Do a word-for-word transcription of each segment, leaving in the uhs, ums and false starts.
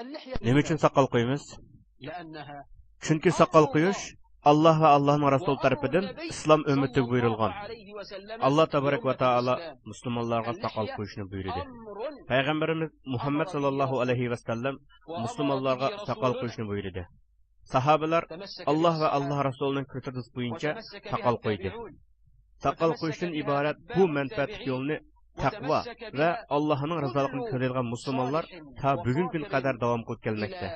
نېمە ئۈچۈن ساقال قويىمىز؟ چۈنكى ساقال قويۇش ئاللا ۋە ئاللانىڭ رەسۇلى تەرىپىدىن ئىسلام ئۈممىتىگە بۇيرۇلغان. ئاللا تەبارەك ۋە تائالا مۇسۇلمانلارغا ساقال قويۇشنى بۇيرۇدى. پەيغەمبىرىمىز مۇھەممەد ساللاللاھۇ ئەلەيھى ۋەسەللەم مۇسۇلمانلارغا ساقال قويۇشنى بۇيرۇدى. ساھابىلار ئاللا ۋە ئاللا رەسۇلىنىڭ كۆرسىتىشى بويىچە ساقال قويدى. ساقال قويۇشتىن ئىبارەت بۇ مەنپەئەتلىك يولنى تەقۋا ۋە ئاللاھنىڭ رىزالىقىنى كۆزلەيدىغان مۇسۇلمانلار تا بۈگۈنكى كۈنگە قەدەر داۋام قىلىپ كەلمەكتە.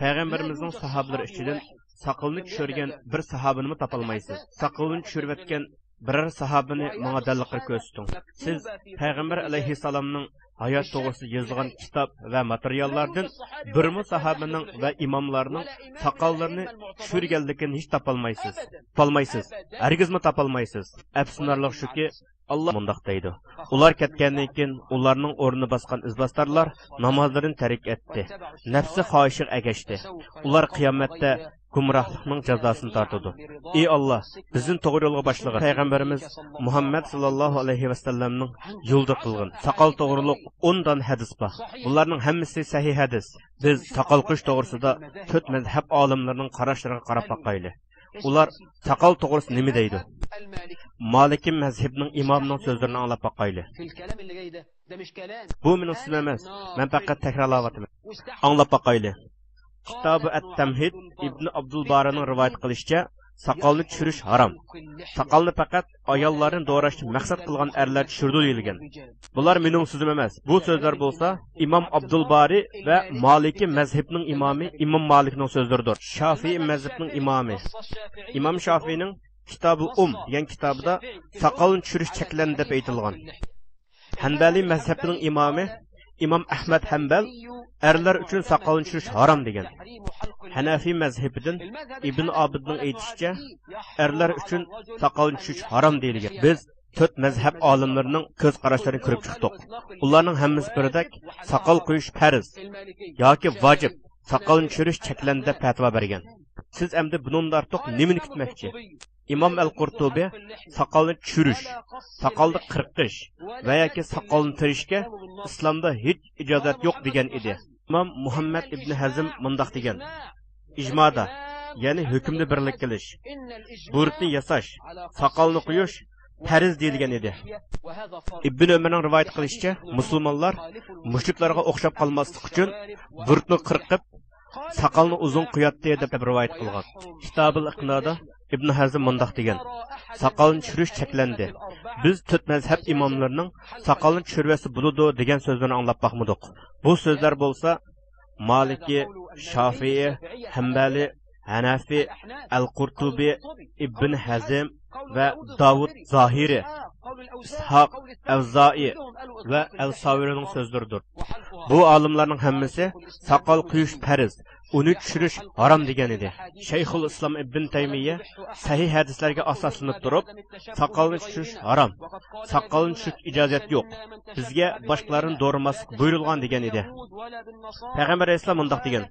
پەيغەمبىرىمىزنىڭ ساھابىلىرى ئىچىدىن ساقىلىنى چۈشۈرگەن بىر ساھابىنىمۇ تاپالمايسىز. ساقىلىنى چۈشۈرۈۋەتكەن بىرەر ساھابىنى ماڭا دەلىل قىلىپ كۆرسىتىڭ. سىز پەيغەمبەر ئەلەيھىسسالامنىڭ ھاياتى توغرىسىدا يېزىلغان كىتاب ۋە ماتېرىياللاردىن بىرمۇ ساھابىنىڭ ۋە ئىماملارنىڭ ساقاللىرىنى چۈشۈرگەنلىكىنى ھېچ تاپالمايسىز. تاپالمايسىز. ھەرگىزمۇ تاپالمايسىز. ئەپسۇسلىنارلىقى شۇكى، ئاللا مۇنداق دەيدۇ: ئۇلار كەتكەندىن كېيىن ئۇلارنىڭ ئورنىنى باسقان ئىزباسارلار نامازلىرىنى تەرك ئەتتى، نەپسى خاھىشىغا ئەگەشتى. ئۇلار قىيامەتتە گۇمراھلىقنىڭ جازاسىنى تارتىدۇ. ئى ئاللا، بىزنى توغرا يولغا باشلىغىن. پەيغەمبىرىمىز مۇھەممەد ساللاللاھۇ ئەلەيھى ۋەسەللەمنىڭ يولىدا قىلغىن. ساقال توغرۇلۇق ئون دان ھەدىس بار. بۇلارنىڭ ھەممىسى سەھىھ ھەدىس. بىز ساقال قويۇش توغرىسىدا تۆت مەزھەپ ئالىملىرىنىڭ قاراشلىرىغا قاراپ باقايلى. ئۇلار ساقال توغرىسىدا نېمە دەيدۇ؟ مالىكىي مەزھىپنىڭ ئىمامىنىڭ سۆزلىرىنى ئاڭلاپ باقايلى. بۇ مېنىڭ سۆزۈم ئەمەس، مەن پەقەت تەكرارلاۋاتىمەن. ئاڭلاپ باقايلى. كىتابى ئەت-تەمھىد ئىبنى ئابدۇلبارىنىڭ رىۋايەت قىلىشىچە، ساقالنى چۈشۈرۈش ھارام. ساقالنى پەقەت ئاياللارنى دوراشنى مەقسەت قىلغان ئەرلەر چۈشۈرىدۇ دېيىلگەن. بۇلار مېنىڭ سۆزۈم ئەمەس. بۇ سۆزلەر بولسا ئىمام ئابدۇلبارى ۋە مالىكىي مەزھىپنىڭ ئىمامى ئىمام مالىكنىڭ سۆزلىرىدۇر. شافىئىي مەزھىپنىڭ ئىمامى ئىمام شافىئىنىڭ كىتابۇل ئۇم دېگەن كىتابىدا ساقالنى چۈشۈرۈش چەكلەندى دەپ ئېيتىلغان. ھەنبەلىي مەزھەپنىڭ ئىمامى ئىمام ئەھمەد ھەنبەل ئەرلەر ئۈچۈن ساقالنى چۈشۈرۈش ھارام دېگەن. ھەنەفىي مەزھىپىدىن ئىبن ئابىدنىڭ ئېيتىشىچە، ئەرلەر ئۈچۈن ساقالنى چۈشۈرۈش ھارام دېيىلگەن. بىز تۆت مەزھەپ ئالىملىرىنىڭ كۆز قاراشلىرىنى كۆرۈپ چىقتۇق. ئۇلارنىڭ ھەممىسى بىردەك ساقال قويۇش پەرز ياكى ۋاجىپ، ساقالنى چۈشۈرۈش چەكلەندى دەپ پەتىۋا بەرگەن. سىز ئەمدى بۇنىڭدىن ئارتۇق نېمىنى كۈتمەكچى؟ ئىمام ئەل قۇرتۇبى ساقالنى چۈشۈرۈش، ساقالنى قىرقىش ۋە ياكى ساقالنى تېرىشكە ئىسلامدا ھېچ ئىجازەت يوق دېگەن ئىدى. ئىمام مۇھەممەد ئىبن ھەزم مۇنداق دېگەن: ئىجمادا، يەنى ھۆكۈمدە بىرلىك قىلىش، بۇيرۇقنى ياساش، ساقالنى قويۇش پەرز دېيىلگەن ئىدى. ئىبن ئۆمەرنىڭ رىۋايەت قىلىشىچە، مۇسۇلمانلار مۇشرىكلارغا ئوخشاپ قالماسلىق ئۈچۈن بۇرۇتنى قىرقىپ، ساقالنى ئۇزۇن قوياتتى دەپ رىۋايەت قىلغان. كىتابىل ئىقنادا ئىبن ھەزم مۇنداق دېگەن: ساقالنى چۈشۈرۈش چەكلەندى. بىز تۆت مەزھەپ ئىماملىرىنىڭ ساقالنى چۈشۈرۈۋەتسە بولىدۇ دېگەن سۆزلىرىنى ئاڭلاپ باقمىدۇق. بۇ سۆزلەر بولسا مالىكى، شافىئى، ھەنبەلى، ھەنەفى، ئەل قۇرتۇبى، ئىبن ھەزم ۋە داۋۇد زاھىرى، ئىسھاق ئەۋزائى ۋە ئەل ساۋرىنىڭ سۆزلىرىدۇر. بۇ ئالىملارنىڭ ھەممىسى ساقال قويۇش پەرز، ئۇنى چۈشۈرۈش ھارام دېگەن ئىدى. شەيخۇل ئىسلام ئىبن تەيمىيە سەھىھ ھەدىسلەرگە ئاساسلىنىپ تۇرۇپ، ساقالنى چۈشۈرۈش ھارام، ساقالنى چۈشۈرۈشكە ئىجازەت يوق، بىزگە باشقىلارنى دورىماسلىق بۇيرۇلغان دېگەن ئىدى. پەيغەمبەر ئەلەيھىسسالام مۇنداق دېگەن: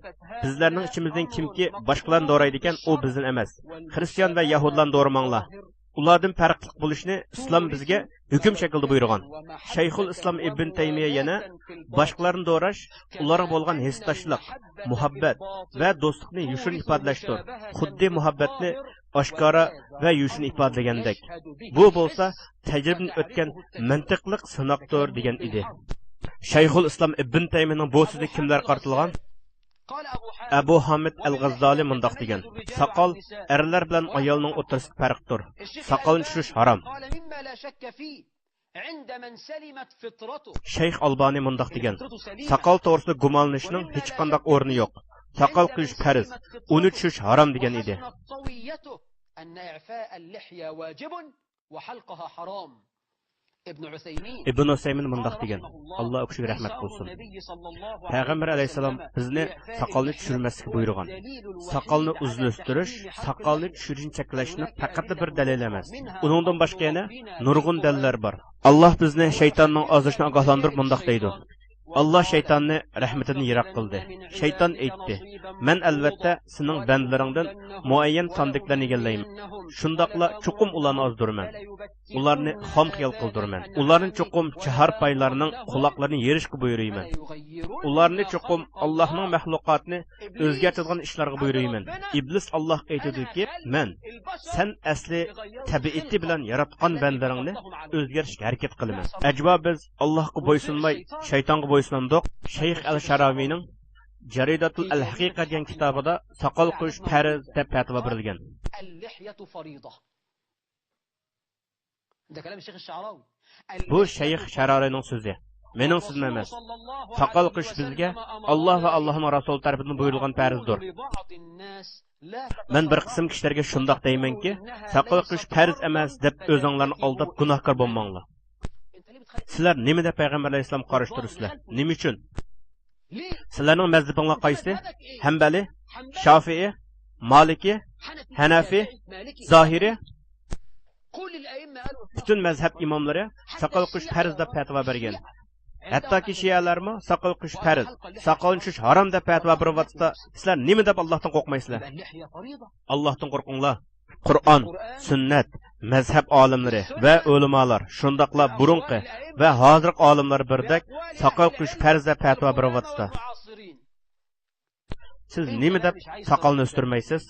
بىزلەرنىڭ ئىچىمىزدىن كىمكى باشقىلارنى دورايدىكەن، ئۇ بىزدىن ئەمەس. خرىستىيان ۋە يەھۇدىلارنى دورىماڭلار. ئۇلاردىن پەرقلىق بولۇشنى ئىسلام بىزگە ھۆكۈم شەكلىدە بۇيرۇغان. شەيخۇل ئىسلام ئىبن تەيمىيە يەنە: باشقىلارنى دوراش ئۇلارغا بولغان ھېسداشلىق، مۇھەببەت ۋە دوستلۇقنى يوشۇرۇن ئىپادىلەشتۇر، خۇددى مۇھەببەتنى ئاشكارا ۋە يوشۇرۇن ئىپادىلىگەندەك. بۇ بولسا تەجرىبىدىن ئۆتكەن مەنتىقلىق سىناقتۇر دېگەن ئىدى. شەيخۇل ئىسلام ئىبن تەيمىيەنىڭ بۇ سۆزىگە كىملەر قارىتىلغان؟ ئەبۇ ھامىد ئەل غەززالى مۇنداق دېگەن: ساقال ئەرلەر بىلەن ئايالنىڭ ئوتتۇرىسىدىكى پەرقتۇر. ساقالنى چۈشۈرۈش ھارام. شەيخ ئالبانى مۇنداق دېگەن: ساقال توغرىسىدا گۇمانلىنىشنىڭ ھېچقانداق ئورنى يوق. ساقال قويۇش پەرز، ئۇنى چۈشۈرۈش ھارام دېگەن ئىدى. ئىبن ئۇسەيمىن مۇنداق دېگەن، ئاللا ئۇ كىشىگە رەھمەت قىلسۇن. پەيغەمبەر ئەلەيھىسسالام بىزنى ساقالنى چۈشۈرمەسلىككە بۇيرۇغان. ساقالنى ئۇزۇن ئۆستۈرۈش، ساقالنى چۈشۈرۈشنى چەكلەشنىڭ پەقەتلا بىر دەلىلى ئەمەس. ئۇنىڭدىن باشقا يەنە نۇرغۇن دەلىللەر بار. ئاللا بىزنى شەيتاننىڭ ئازدۇرۇشىدىن ئاگاھلاندۇرۇپ مۇنداق دەيدۇ: ئاللا شەيتاننى رەھمىتىدىن يىراق قىلدى. شەيتان ئېيتتى: مەن ئەلۋەتتە سېنىڭ بەندىلىرىڭدىن مۇئەييەن ساندىكىلەرنى ئىگىلەيمەن. شۇنداقلا چوقۇم ئۇلارنى ئازدۇرىمەن. ئۇلارنى خام خىيال قىلدۇرىمەن. ئۇلارنى چوقۇم چاھارپايلارنىڭ قۇلاقلىرىنى يېرىشقا بۇيرۇيمەن. ئۇلارنى چوقۇم ئاللاھنىڭ مەخلۇقاتىنى ئۆزگەرتىدىغان ئىشلارغا بۇيرۇيمەن. ئىبلىس ئاللاھقا ئېيتىدۇكى، مەن سەن ئەسلى تەبىئىتى بىلەن ياراتقان بەندىلىرىڭنى ئۆزگەرتىشكە ھەرىكەت قىلىمەن. ئەجەبا بىز ئاللاھقا بويسۇنماي، شەيتانغا بويسۇنامدۇق؟ شەيخ ئەل شاراۋىنىڭ جەرىداتۇل ئەل ھەقىقە دېگەن كىتابىدا ساقال قويۇش پەرز دەپ پەتىۋا بېرىلگەن. بۇ شەيخ شارارىنىڭ سۆزى. مېنىڭ سۆزۈم ئەمەس. ساقال قويۇش بىزگە ئاللا ۋە ئاللانىڭ رەسۇلى تەرىپىدىن بۇيرۇلغان پەرزدۇر. مەن بىر قىسىم كىشىلەرگە شۇنداق دەيمەنكى، ساقال قويۇش پەرز ئەمەس دەپ ئۆزۈڭلارنى ئالداپ گۇناھكار بولماڭلار. سىلەر نېمە دەپ پەيغەمبەر ئەلەيھىسسالامغا قارشى تۇرىسىلەر؟ نېمە ئۈچۈن؟ سىلەرنىڭ مەزھىپىڭلار قايسى؟ ھەمبەلى، شافىئى، مالىكى، ھەنەفى، زاھىرى؟ پۈتۈن مەزھەپ ئىماملىرى ساقال قويۇش پەرز دەپ پەتىۋا بەرگەن. ھەتتاكى شىئەلەرمۇ ساقال قويۇش پەرز، ساقالنى چۈشۈش ھارام دەپ پەتىۋا بېرىۋاتسا، سىلەر نېمە دەپ ئاللاھتىن قورقمايسىلەر؟ ئاللاھتىن قورقۇڭلار. قۇرئان، سۈننەت، مەزھەپ ئالىملىرى ۋە ئۆلىمالار، شۇنداقلا بۇرۇنقى ۋە ھازىرقى ئالىملار بىردەك ساقال قويۇش پەرز دەپ پەتىۋا بېرىۋاتسا، سىز نېمە دەپ ساقالنى ئۆستۈرمەيسىز؟